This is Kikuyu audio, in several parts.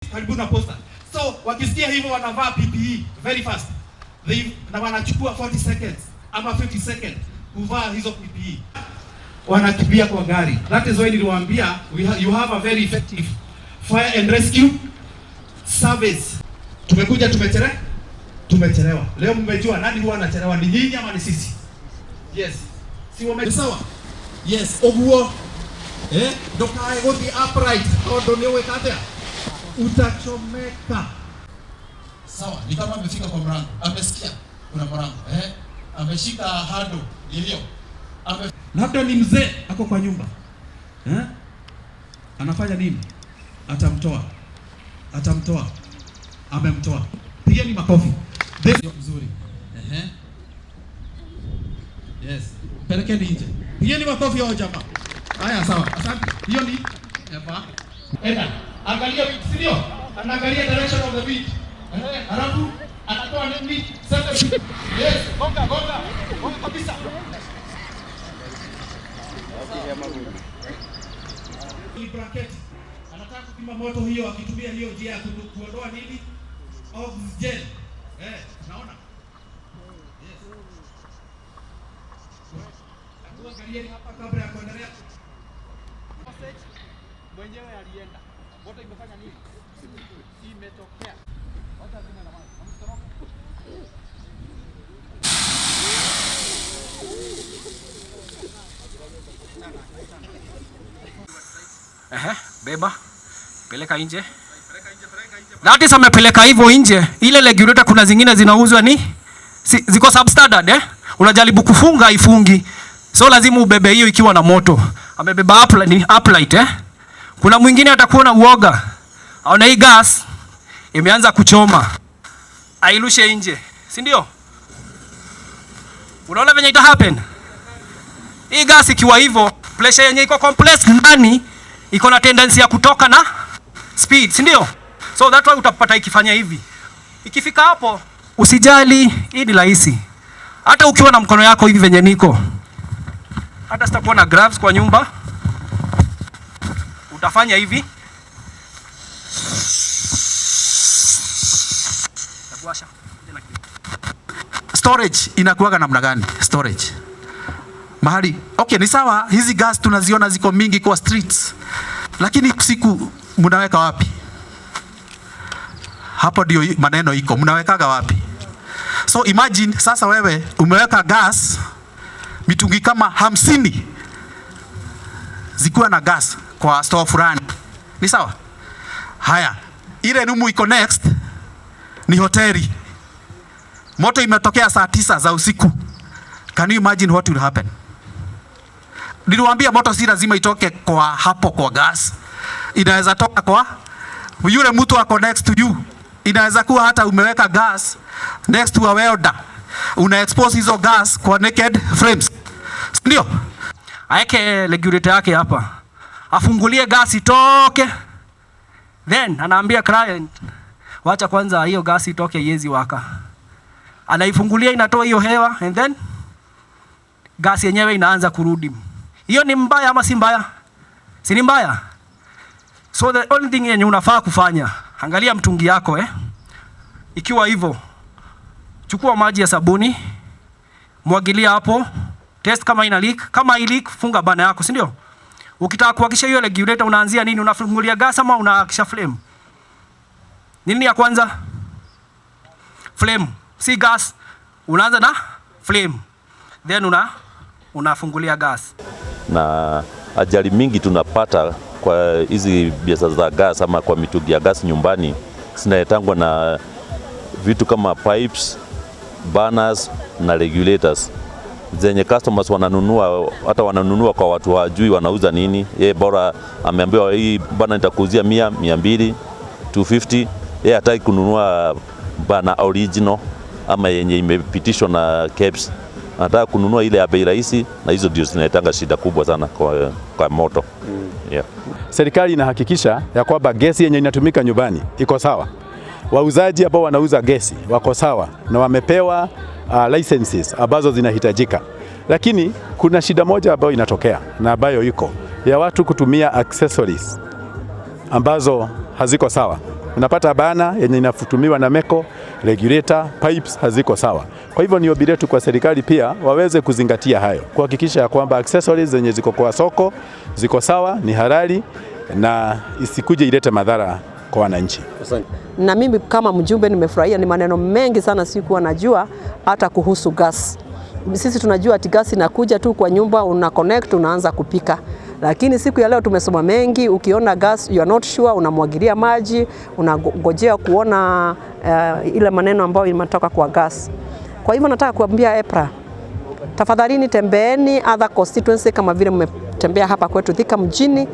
Karibu na posta. So wakisikia hivyo wanavaa PPE very fast. Na wanachukua 40 seconds ama 50 seconds kuvaa hizo PPE. Wanakimbia kwa gari. That is why niliwaambia you have a very effective fire and rescue service. Tumekuja tumechelewa. Leo mmejua nani huwa anachelewa, ni nyinyi ama ni sisi? Yes. Si wame sawa? Yes, oguo. Ndukae guthii upright tondu ni gwika atia? Utachomeka. Sawa, ni kama amefika kwa mlango. Amesikia kuna mlango. Ameshika handle iliyo. Labda ni mzee ako kwa nyumba. Anafanya nini? Atamtoa. Atamtoa. Amemtoa. Pigeni makofi. This is mzuri. Yes. Pelekeni nje. Pigeni makofi hao jamaa. Haya, sawa. Asante. Hiyo ni Eva. Enda. Angalia wind, si ndio? Anaangalia direction of the wind. Halafu anatoa nini? Sasa yes, gonga gonga. Gonga kabisa. Ni bracket. Anataka kupima moto hiyo akitumia hiyo njia ya kuondoa nini? Oxygen. Naona? Yes. Angalieni hapa kabla ya kuendelea. Mwenyewe alienda. Moto imefanya nini? Imetokea. Wacha zima na maji. Ametoroka. Ehe, beba. Peleka nje. That is amepeleka hivyo nje. Ile regulator kuna zingine zinauzwa ni si, ziko substandard eh? Unajaribu kufunga ifungi. So lazima ubebe hiyo ikiwa na moto. Amebeba uplight, ni uplight eh? Kuna mwingine atakuwa na uoga. Aona hii gas imeanza kuchoma. Airushe nje. Si ndio? Unaona venye ita happen? Hii gas ikiwa hivyo, pressure yenye iko compressed ndani iko na tendency ya kutoka na speed, si ndio? So that why utapata ikifanya hivi. Ikifika hapo, usijali, hii ni rahisi. Hata ukiwa na mkono yako hivi venye niko. Hata sitakuwa na gloves kwa nyumba. Utafanya hivi. Storage inakuwaga namna gani? Storage. Mahali, okay, ni sawa, hizi gas tunaziona ziko mingi kwa streets. Lakini siku mnaweka wapi? Hapo ndio maneno iko, mnawekaga wapi? So imagine sasa wewe umeweka gas mitungi kama 50 zikiwa na gas kwa store fulani. Ni sawa? Haya, ile room iko next ni hoteli. Moto imetokea saa 9 za usiku. Can you imagine what will happen? Niliwaambia moto si lazima itoke kwa hapo kwa gas. Inaweza toka kwa yule mtu ako next to you. Inaweza kuwa hata umeweka gas next to a welder. Una expose hizo gas kwa naked frames. Ndio? Aeke regulator yake hapa. Afungulie gas itoke. Then anaambia client, wacha kwanza hiyo gas itoke iwezi waka. Anaifungulia inatoa hiyo hewa and then gas yenyewe inaanza kurudi. Hiyo ni mbaya ama si mbaya? Si ni mbaya? So the only thing yenye unafaa kufanya, angalia mtungi yako. Ikiwa hivyo, chukua maji ya sabuni, mwagilia hapo, test kama ina leak. Kama i leak, funga bana yako, si ndio? Ukitaka kuhakikisha hiyo regulator unaanzia nini? Unafungulia gas ama unahakikisha flame? Nini ya kwanza? Flame, si gas. Unaanza na flame. Then unafungulia gas. Na ajali mingi tunapata kwa hizi biashara za gas ama kwa mitungi ya gas nyumbani zinaletangwa na vitu kama pipes, burners na regulators zenye customers wananunua, hata wananunua kwa watu hawajui wanauza nini. Yeye bora ameambiwa hii bana nitakuuzia 100, 200, 250. Yeye hataki kununua bana original ama yenye imepitishwa na KEBS. Anataka kununua ile ya bei rahisi, na hizo ndio zinaletanga shida kubwa sana kwa moto. Serikali inahakikisha ya kwamba gesi yenye inatumika nyumbani iko sawa. Wauzaji ambao wanauza gesi wako sawa na wamepewa licenses ambazo zinahitajika. Lakini kuna shida moja ambayo inatokea na ambayo iko ya watu kutumia accessories ambazo haziko sawa. Unapata burner yenye inatumiwa na meko, regulator, pipes haziko sawa. Kwa hivyo ni ombi letu kwa serikali pia waweze kuzingatia hayo, kuhakikisha ya kwamba accessories zenye ziko kwa soko ziko sawa, ni halali na isikuje ilete madhara kwa wananchi. Na mimi kama mjumbe nimefurahia, ni maneno mengi sana sikuwa najua hata kuhusu gas. Sisi tunajua ati gas inakuja tu kwa nyumba, una connect, unaanza kupika, lakini siku ya leo tumesoma mengi. Ukiona gas you are not sure, unamwagilia maji, unangojea kuona ile maneno ambayo imetoka kwa gas. Kwa hivyo nataka kuambia EPRA, tafadhalini tembeeni other constituency kama vile mmetembea hapa kwetu Thika mjini.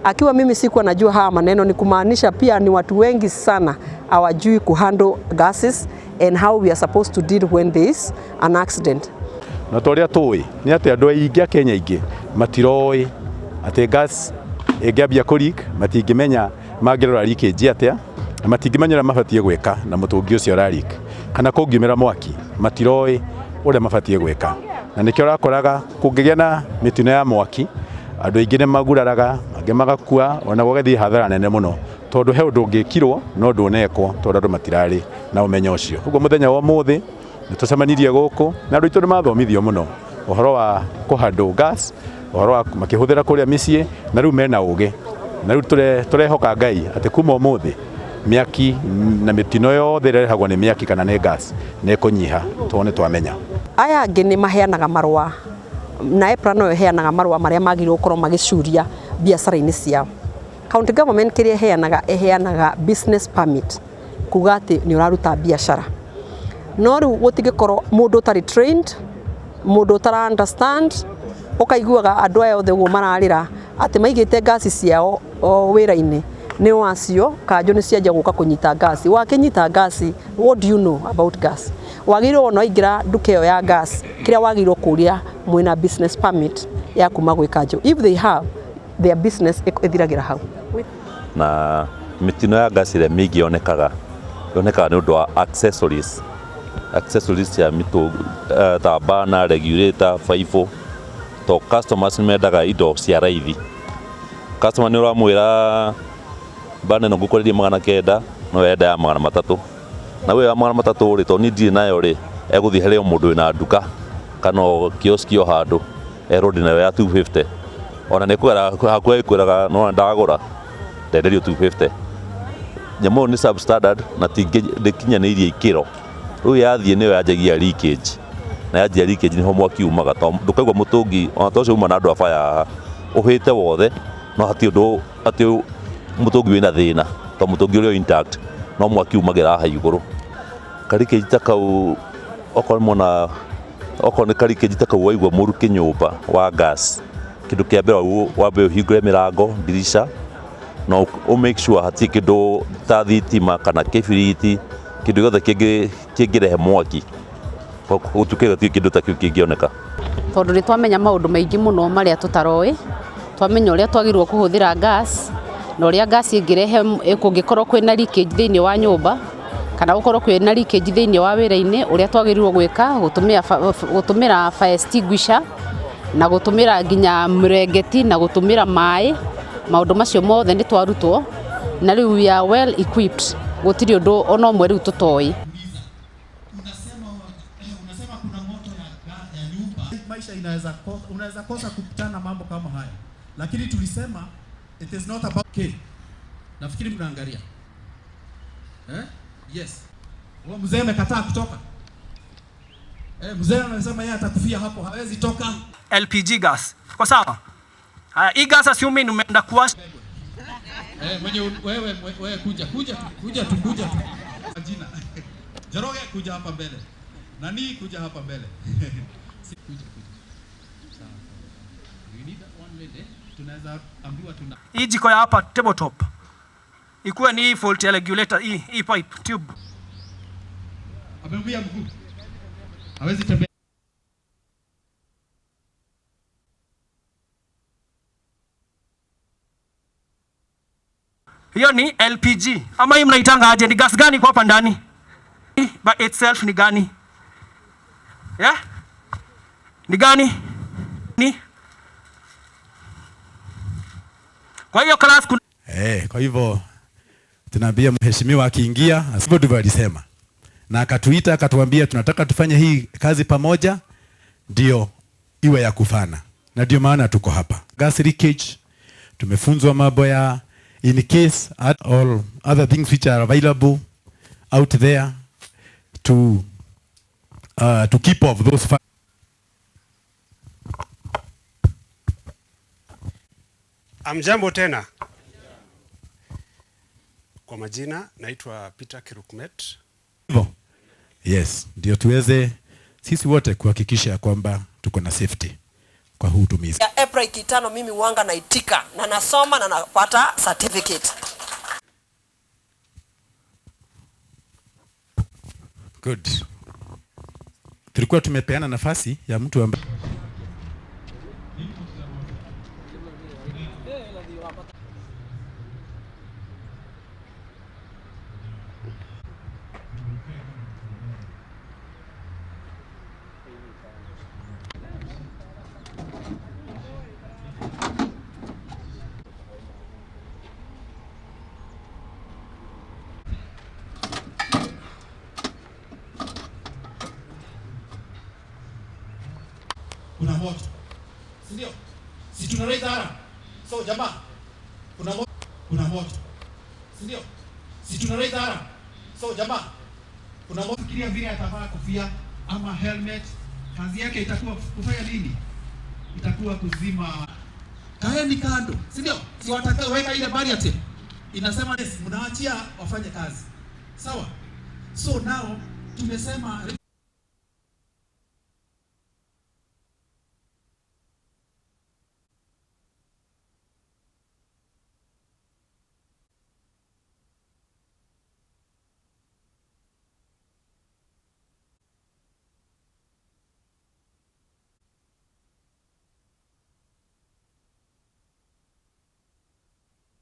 Akiwa mimi sikuwa najua haya maneno, ni kumaanisha pia ni watu wengi sana hawajui kuhandle gases and how we are supposed to deal when there is an accident. Na ta ũrĩa tũĩ nĩ atĩ andũ aingĩ a Kenya aingĩ matiroĩ atĩ gas ĩngĩambia kũ leak, matingĩmenya mangĩrora leakage atĩa, na matingĩmenya ũrĩa mabatiĩ gwĩka na mũtũngi ũcio ũra leak, kana kũngiumĩra mwaki matiroĩ ũrĩa mabatiĩ gwĩka, na nĩkĩo ũrakoraga kũngĩgĩa na mĩtino ya mwaki andũ aingĩ nĩ maguraraga, angĩ magakua, ona gũgathiĩ hathara nene mũno, tondũ he ũndũ ũngĩkirwo no ndũnekwo tondũ andũ matirarĩ na ũmenyo ũcio. Ũguo mũthenya wa ũmũthĩ nĩ tũcemanirie gũkũ na andũ aitũ nĩ mathomithio mũno ũhoro wa kũhandle gas, ũhoro wa makĩhũthĩra kũrĩa mĩciĩ, na rĩu mena ũgĩ, na rĩu tũrehoka Ngai atĩ kuma ũmũthĩ mĩaki na mĩtino yothe ĩrĩa ĩrehagwo nĩ mĩaki kana nĩ gas nĩ ĩkũnyiha tondũ nĩ twamenya. Aya angĩ nĩ maheanaga marũa na EPRA no ĩheanaga marũa marĩa magĩrĩirwo gũkorwo magĩcuria biacara-inĩ ciao. County government kĩrĩa ĩheanaga, ĩheanaga business permit kuga atĩ nĩ ũraruta biacara, no rĩu gũtingĩkorwo mũndũ ũtarĩ trained, mũndũ ũtara understand. Ũkaiguaga andũ aya othe ũguo mararĩra atĩ maigĩte ngasi ciao o wĩra-inĩ nĩ wacio kanjũ nĩ cianjia gũka kũnyita ngasi. Wakĩnyita ngasi, what do you know about gas? Wagĩrĩirwo ona waingĩra nduka ĩyo ya gas, kĩrĩa wagĩrĩirwo kũria, mwĩna business permit ya kuma gwĩ kanjũ? If they have, their business ĩthiragĩra hau. Na mĩtino ya gas ĩrĩa mĩingĩ yonekaga yonekaga nĩ ũndũ wa accessories cia mĩtũ ta burner, regulator, baibũ, to customers nĩ mendaga indo cia raithi. Customer nĩ ũramwĩra burner ĩno ngũkwenderia 900, no enda ya 300, na we ya 300 rĩ, tondũ niĩ ndirĩ nayo rĩ, egũthiĩ harĩ o mũndũ wĩna nduka kana o kioski o handũ erwo ndĩnayo ya 250, ona nĩ kwĩra hakuhĩ kwĩraga no ndagũra ndenderio 250. Nyamũ ĩyo nĩ substandard na ndĩkinyanĩirie ikĩro. Rĩu yathiĩ nĩyo yanjagia leakage, na yanjia leakage nĩho mwaki umaga, tondũ ndũkaigua mũtũngi ona ta ũcio uma na andũ a fire haha ũhĩte wothe, no hatirĩ ũndũ atĩ mũtũngi wĩna thĩna, tondũ mũtũngi ũrĩ o intact, no mwaki umagĩra haha igũrũ. Ka leakage ta kau, okorwo nĩ mwona, okorwo nĩ ka leakage ta kau waigua mũrukĩ nyũmba wa gas, kĩndũ kĩa mbere wambe ũhingũre mĩrango, ndirica, na ũ make sure hatirĩ kĩndũ ta thitima kana kĩbiriti, kĩndũ gĩothe kĩngĩrehe mwaki, gũtuĩke gũtirĩ kĩndũ ta kĩu kĩngĩoneka. Tondũ nĩ twamenya maũndũ maingĩ mũno marĩa tũtaroĩ, twamenya ũrĩa twagĩrĩirwo kũhũthĩra gas na ũrĩa gas ĩngĩrehe kũngĩkorwo kwĩna leakage thĩinĩ wa nyũmba kana gũkorwo kwĩna leakage thĩinĩ wa wĩra-inĩ, ũrĩa twagĩrĩirwo gwĩka gũtũmĩra fire extinguisher na gũtũmĩra nginya mĩrengeti na gũtũmĩra maĩ. Maũndũ macio mothe nĩ twarutwo na rĩu we are well equipped, gũtirĩ ũndũ ona ũmwe rĩu tũtoĩ. Unasema kuna moto ya nyumba, maisha inaweza unaweza kosa kukutana mambo kama haya, lakini tulisema it is not about okay. Nafikiri mnaangalia, eh? Yes, huo mzee amekataa kutoka, eh, mzee anasema yeye atakufia hapo, hawezi toka. LPG gas. Kwa sawa? Haya, hii gas, assuming umeenda kuwasha Eh, mwenye wewe wewe kuja, kuja tu, kuja tu, kuja tu. Jina. Njoroge, kuja hapa mbele. Nani, kuja hapa mbele. Si, kuja, kuja. Sawa. We need one lady. Tunaweza ambiwa tuna hii jiko ya hapa tabletop ikuwe ni hii fault ya regulator, hii pipe tube. Ameumia mguu. Hawezi tembea. Hiyo ni LPG ama hii mnaitanga aje? Ni gas gani kwa hapa ndani? By itself ni gani? Yeah? Ni gani? Ni? Kwa hiyo class kuna Kwa hivyo Tunaambia mheshimiwa akiingia, hivyo ndivyo alisema, na akatuita akatuambia tunataka tufanye hii kazi pamoja, ndio iwe ya kufana, na ndio maana tuko hapa. Gas leakage tumefunzwa mambo ya in case at all other things which are available out there to keep off those. Amjambo tena. Kwa majina naitwa Peter Kirukmet. Hivyo. Yes, ndio tuweze sisi wote kuhakikisha kwamba tuko na safety kwa huu utumizi. Ya EPRA ikitano mimi wanga naitika na nasoma na napata certificate. Good. Tulikuwa tumepeana nafasi ya mtu ambaye Kuna moto, si ndio? Si tuna raise alarm. So jamaa, kuna moto, kuna moto, si ndio? Si tuna raise alarm. So jamaa, kuna moto. Fikiria vile atavaa kofia ama helmet, kazi yake itakuwa kufanya nini? Itakuwa kuzima. Kaeni kando, si ndio? Si watakaweka ile barrier tape inasema yes, mnaachia wafanye kazi, sawa? So now tumesema